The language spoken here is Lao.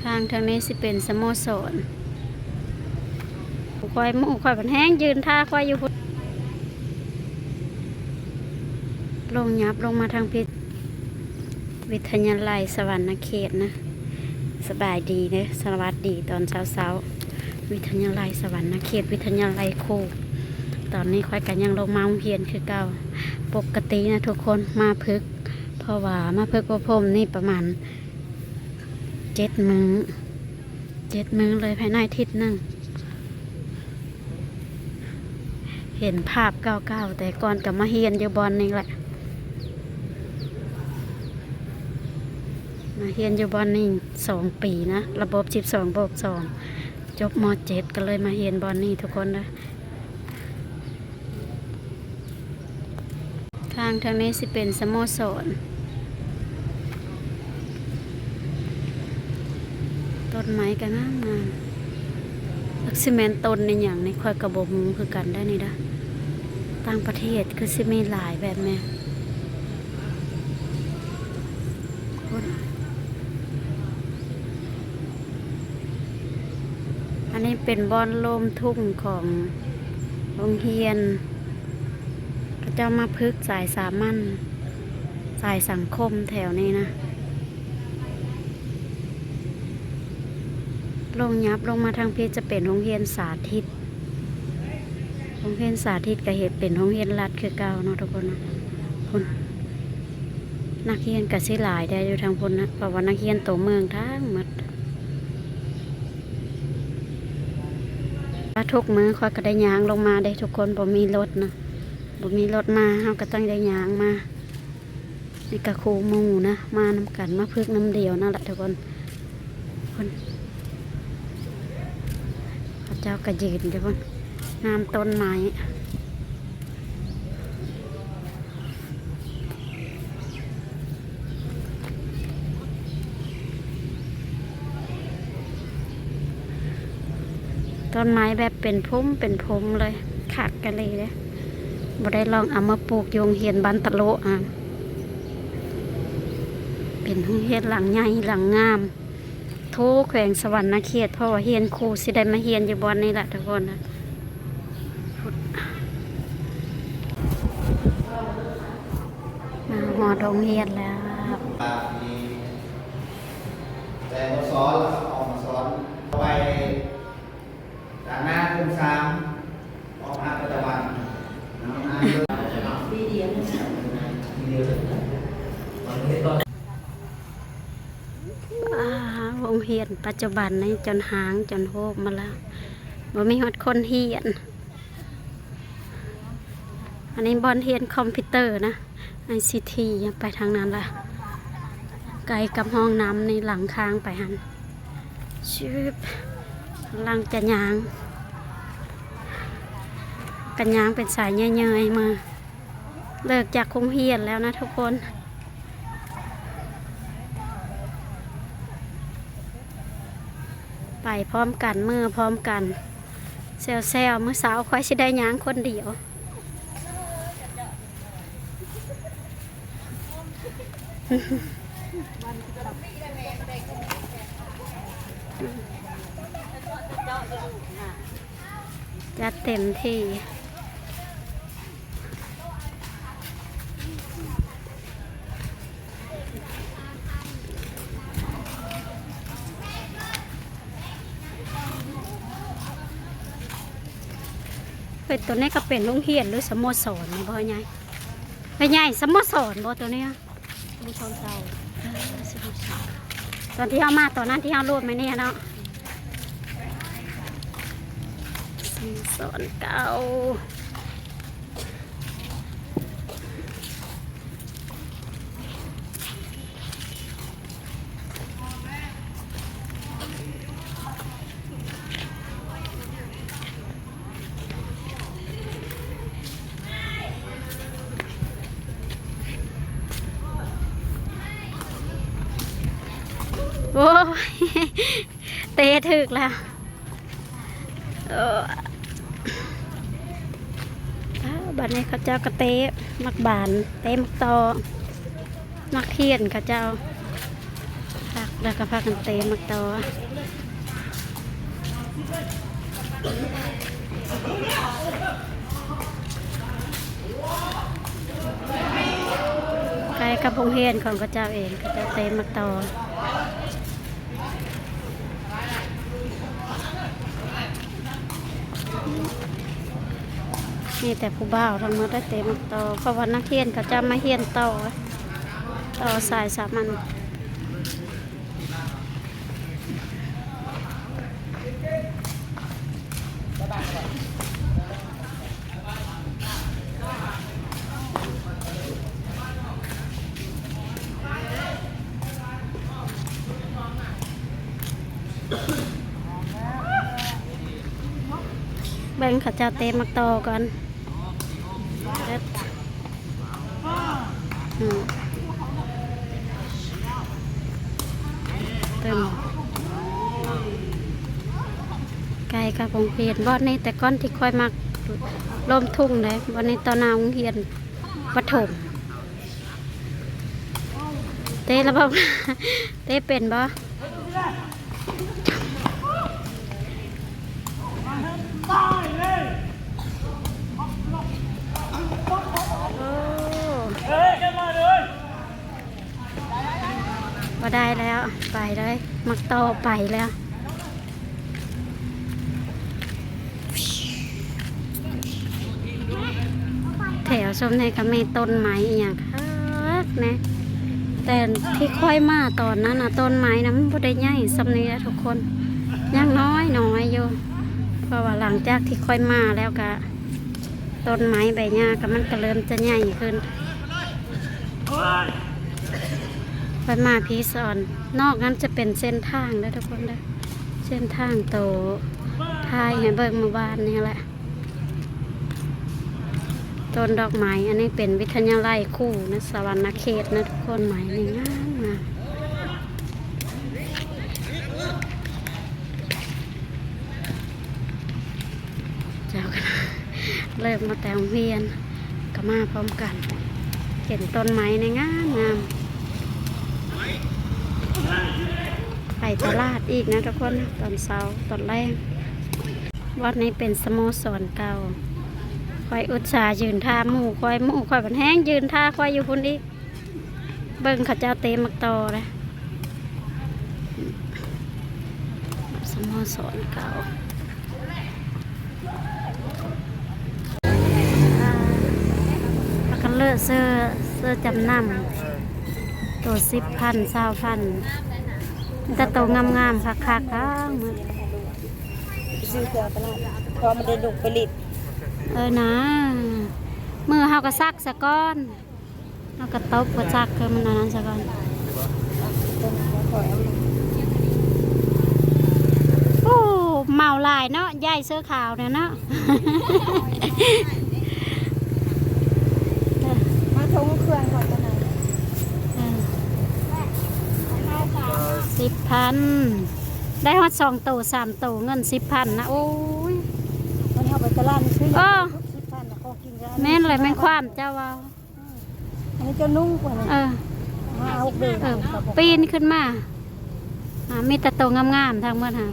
ທາງທາງນີ້ຊິເປັນສະໂມສອນ. ຂ້ອຍ ໝູ່ຂ້ອຍບັດແຮງຢືນຖ້າຂ້ອຍຢູ່ພຸ້ນ. ລົງ ຫຍັບລົງມາທາງພີ້ ວິທະຍາໄລສະຫວັນນະເຂດນະ. ສະບາຍດີເດີ ສະຫວັດດີຕອນເຊົ້າໆ ວິທະຍາໄລສະຫວັນນະເຂດ ວິທະຍາໄລຄູ. ຕອນນີ້ຂ້ອຍກະຍັງລົງມາໂຮງຮຽນຄືເກົ່າ. ປົກກະຕິນະທຸກຄົນ ມາຝຶກ ເພາະວ່າມາຝຶກອົບຮົມນີ້ປະມານເຈັດມື້ ເຈັດມື້ເລີຍ ພາຍໃນທິດໜຶ່ງ. ເຫັນພາບເກົ່າໆ ແຕ່ກ່ອນກໍມາຮຽນຢູ່ບ່ອນນີ້ແຫຼະ ມາຮຽນຢູ່ບ່ອນນີ້ສອງປີນະ ລະບົບສິບສອງບວກສອງ ຈົບ ມ.ເຈັດ ກໍເລີຍມາຮຽນບ່ອນນີ້ທຸກຄົນເດີ. ທາງທາງນີ້ຊິເປັນສະໂມສອນ. ຕົ້ນໄມ້ກໍງາມໆ. ຈັກຊິແມ່ນຕົ້ນອີ່ຫຍັງນີ້ ຂ້ອຍກໍບໍ່ຮູ້ຄືກັນໄດ໋ນີ້ເດີ. ຕ່າງປະເທດຄືຊິມີຫຼາຍແບບແມ່ນ. ອັນນີ້ເປັນບ່ອນໂລມທຸງຂອງໂຮງຮຽນ ເຂົາເຈົ້າມາຝຶກສາຍສາມັນ ສາຍສັງຄົມແຖວນີ້ນະ. ລົງ ຫຍັບລົງມາທາງພີ້ຈະເປັນໂຮງຮຽນສາທິດ. ໂຮງຮຽນສາທິດກໍເຮັດເປັນໂຮງຮຽນລັດຄືເກົ່າເນາະທຸກຄົນເນາະ. ພຸ້ນ ນັກຮຽນກໍຊິຫຼາຍແດ່ຢູ່ທາງພຸ້ນນະ ເພາະວ່ານັກຮຽນໂຕເມືອງທັງໝົດ. ວ່າທຸກມື້ຂ້ອຍກໍໄດ້ຍ່າງລົງມາເດ້ທຸກຄົນ ບໍ່ມີລົດນະ ບໍ່ມີລົດມາ ເຮົາກໍຕ້ອງໄດ້ຍ່າງມາ. ນີ້ກໍຄູ່ໝູ່ນະ ມານຳກັນ ມາຝຶກນຳດຽວນັ້ນລະທຸກຄົນ. ພຸ້ນ ເຂົາເຈົ້າກໍຢືນຢູ່ພຸ້ນ ງາມຕົ້ນໄມ້. ຕົ້ນໄມ້ແບບເປັນພຸ້ມເປັນພຸ້ມເລີຍ ຄັກອີ່ຫຼີເດ້. ບໍ່ໄດ້ລອງເອົາມາປູກຢູ່ໂຮງຮຽນບ້ານຕະໂລະຫັ້ນ. ເປັນໂຮງຮຽນຫຼັງໃຫຍ່ຫຼັງງາມ. ໂທ ແຂວງສະຫວັນນະເຂດ ເພາະວ່າຮຽນຄູຊິໄດ້ມາຮຽນຢູ່ບ່ອນນີ້ແຫຼະທຸກຄົນ. ມາຮອດໂຮງຮຽນແລ້ວ. ແຕ່ບໍ່ສອນ ອອກມາສອນ ໄປ ດ້ານໜ້າກຸ່ມສາມ ອອກມາປັດຈຸບັນ ປີດຽວ ປີດຽວ ອາ ໂຮງຮຽນປັດຈຸບັນນີ້ຈົນຮ້າງຈົນໂຮບໝົດແລ້ວ ບໍ່ມີຮອດຄົນຮຽນ. ອັນນີ້ບ່ອນຮຽນຄອມພິວເຕີນະ ໄອຊີທີ ໄປທາງນັ້ນລະ ໃກ້ກັບຫ້ອງນ້ຳນີ້ ຫຼັງທາງໄປຫັ້ນ. ຊຶບ ກຳລັງຈະຍ່າງ ກະຍ່າງເປັນສາຍເຍີ້ຍໆ ມາ ເລີກຈາກໂຮງຮຽນແລ້ວນະທຸກຄົນ. ໄປພ້ອມກັນ ເມືອພ້ອມກັນ ແຊວໆ. ມື້ເຊົ້າຂ້ອຍຊິໄດ້ຍ່າງຄົນດຽວ ຈັດເຕັມທີ່. ເອີຍ ໂຕນີ້ກໍເປັນໂຮງຮຽນ ຫຼື ສະໂມສອນນີ້ບໍ່ໃຫຍ່? ເອີຍ ໃຫຍ່ ສະໂມສອນບໍ່ໂຕນີ້? ສະໂມສອນເກົ່າ. ເອີ ສະໂມສອນ ຕອນທີ່ເຮົາມາຕອນນັ້ນທີ່ເຮົາໂຫຼດມານີ້ເນາະ ສະໂມສອນເກົ່າ. ໂອ້ຍ ເຕະຖືກແລ້ວ. ເອີ ອ້າວ ບັດນີ້ເຂົາເຈົ້າກໍເຕະໝາກບານ ເຕະໝາກຕໍ ໝາກທຽນເຂົາເຈົ້າ ຄັກ ແລ້ວກໍພາກັນເຕະໝາກຕໍ ໃກ້ກັບໂຮງຮຽນຂອງເຂົາເຈົ້າເອງ ເຂົາເຈົ້າເຕະໝາກຕໍ. ມີແຕ່ຜູ້ບ່າວທັງໝົດໄດ້ເຕະໝາກຕໍ ເພາະວ່ານັກຮຽນເຂົາເຈົ້າມາຮຽນຕໍ່ ຕໍ່ສາຍສາມັນ. ເບິ່ງເຂົາເຈົ້າເຕະໝາກຕໍກ່ອນ. ອືມ ເຕີມ ໃກ້ກັບໂຮງຮຽນ. ບ່ອນນີ້ແຕ່ກ່ອນທີ່ຂ້ອຍມັກລົມທຸ່ງເດ້ ບ່ອນນີ້ຕໍ່ໜ້າໂຮງຮຽນປະຖົມ. ເຕະລະບໍ ເຕະເປັນບໍ່? ໂອ້ ບໍ່ໄດ້ແລ້ວ ໄປເລີຍ ໝາກຕໍໄປແລ້ວ. ແຖວຊົມນີ້ກໍມີຕົ້ນໄມ້ອີ່ຫຍັງຄັກແນ່ ແຕ່ທີ່ຂ້ອຍມາຕອນນັ້ນນະ ຕົ້ນໄມ້ນະມັນບໍ່ໄດ້ໃຫຍ່ສ່ຳນີ້ນະທຸກຄົນ ຍັງນ້ອຍໆຢູ່ ເພາະວ່າຫຼັງຈາກທີ່ຂ້ອຍມາແລ້ວກະ ຕົ້ນໄມ້ໃບຫຍ້າກໍມັນກໍເລີ່ມຈະໃຫຍ່ຂຶ້ນ. ຂ້ອຍມາພີ້ສອນ ນອກນັ້ນຈະເປັນເສັ້ນທາງເດີທຸກຄົນເດີ ເສັ້ນທາງໂຕຖ່າຍໃຫ້ເບິ່ງມື້ວານນີ້ແຫຼະ. ຕົ້ນດອກໄມ້ ອັນນີ້ເປັນວິທະຍາໄລຄູນະ ສະຫວັນນະເຂດນະທຸກຄົນ ໄມ້ນີ້ງາມໆ. ເຈົ້າກໍເລີ່ມມາແຕ່ໂຮງຮຽນ ກໍມາພ້ອມກັນ ເຫັນຕົ້ນໄມ້ໃນງາມໆ. ໄປຕະຫຼາດອີກນະທຸກຄົນ ຕອນເຊົ້າຕອນແລງ. ວັດນີ້ເປັນສະໂມສອນເກົ່າ ຂ້ອຍອຸດສ່າຢືນຖ້າໝູ່ຂ້ອຍ ໝູ່ຂ້ອຍບັດແຮ່ງຢືນຖ້າຂ້ອຍຢູ່ພຸ້ນອີກ. ເບິ່ງເຂົາເຈົ້າເຕະໝາກຕໍເດ້ ສະໂມສອນເກົ່າ ພາກັນເລືອກເສື້ອ ເສື້ອຈຳນຳ ໂຕສິບພັນ ຊາວພັນ ມີແຕ່ໂຕງາມໆ ຄັກໆ ທັງໝົດ. ຊື້ເຄື່ອງຕະຫຼາດ ເພາະມັນໄດ້ລຸກໄປຫຼິ້ນ. ເອີນາ ມື້ເຮົາກໍຊັກສະກ່ອນ. ເຮົາກະຕົບບໍ່ຈັກ ຄືມັນອັນນັ້ນຊະກ່ອນ. ໂອ້ ເມົາຫຼາຍເນາະ ຍາຍເສື້ອຂາວນະເນາະ. ມາຖົງເຄື່ອງກ່ອນຕອນນັ້ນ ເອີ ສິບພັນ ໄດ້ຮອດສອງໂຕ ສາມໂຕ ເງິນສິບພັນນະ ໂອ້ຍ. ມັນເຮົາໄປຕະຫຼາດຊື້ ເອີ ສິບພັນນະ ຂອງກິນກໍ ແມ່ນແຫຼະ ແມ່ນຄວາມເຈົ້າເວົ້າ. ອັນນີ້ເຈົ້ານຸ່ງກວ່ານີ້ ເອີ ຫ້າຫົກເດືອນ ເອີ ປີນຂຶ້ນມາ ອ່າ ມີແຕ່ໂຕງາມໆ ທັງໝົດຫັ້ນ.